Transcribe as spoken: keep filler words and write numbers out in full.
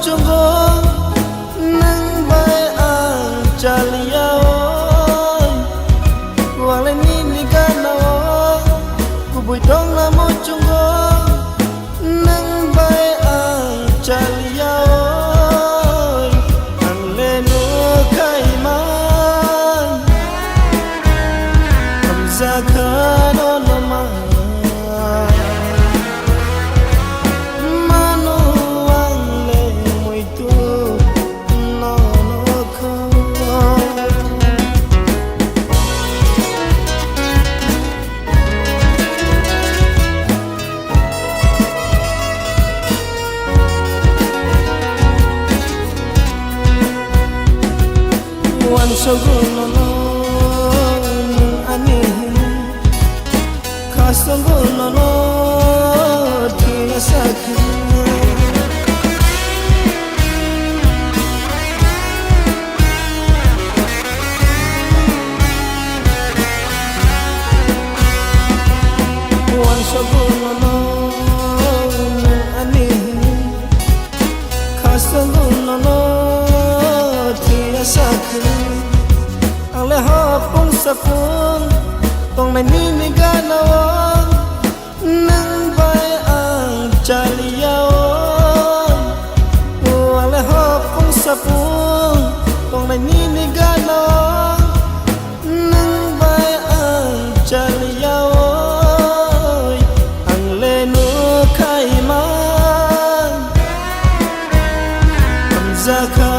Chungo, nwng bai ang chaliya oi. Wale nini gana o kubui tongna muchungo, nwng bai ang chaliya oi. Ang le no khaimang, hamjakha no no ma. Mano ang le muitu nono kho. Uansukgo nono nwng ani hwnwi, khasukgo nono thwiya sakhe. Uansukgo nono nwng ani hwnwi, khasukgo nono thwiya sakhe. Ang le hopung sapung tongnai nini gana o, nwng bai ang chaliya o. O ang le hopung sapung tongnai nini gana o, nwng bai ang chaliya oi. Ang le no khaimang, hamjakha